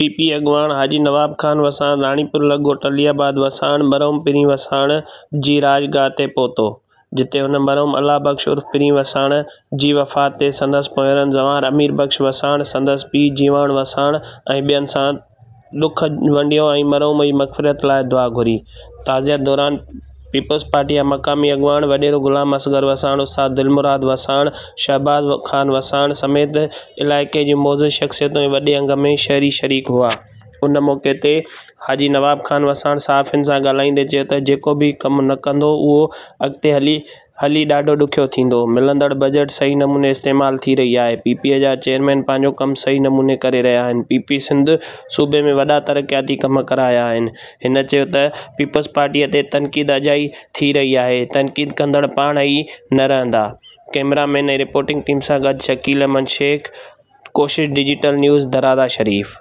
P P اڳواڻ حاجي نواب خان وساڻ راڻيپور لڳ ڳوٺ علي آباد وساڻ مرحوم پرين وساڻ جي رهائش گاهه تي پهتو، جتي هن مرحوم الله بخش عرف پرين وساڻ جي وفات تي سندس پوئيرن زوار امير بخش وساڻ، سندس پيء جيواڻ وساڻ ۽ ٻين سان ڏک ونڊيو ۽ مرحوم جي مغفرت لاء دعا گهري. تعزيت دوران پيپلز پارٽي جا مقامي اڳواڻ وڏيرو غلام اصغر وساڻ، استاد دلمراد وساڻ، شهباز خان وساڻ سميت علائقي جون معزز شخصيتون ۽ وڏي انگ ۾ شهري شريڪ هئا. ان موقعي تي حاجي نواب خان وساڻ صحافين سان ڳالهائيندي چيو ته جيڪو به ڪم نه ڪندو اهو اڳتي هلي هلي ڏاڍو ڏکيو ٿيندو، ملندڙ بجيٽ صحيح نموني استعمال ٿي رهي آهي، پي پي جا چيئرمين پنهنجو ڪم صحيح نموني ڪري رهيا آهن، پي پي سنڌ صوبي ۾ وڏا ترقياتي ڪم ڪرايا آهن، هن چيو ته پيپلز پارٽي تي تنقيد اجائي ٿي رهي آهي، تنقيد ڪندڙ پاڻ ئي نه رهندا. ڪئميرا مين ۽ رپورٽنگ ٽيم سان گڏ شڪيل احمد شيخ، ڪوشش ڊجيٽل نيوز، درادا شريف.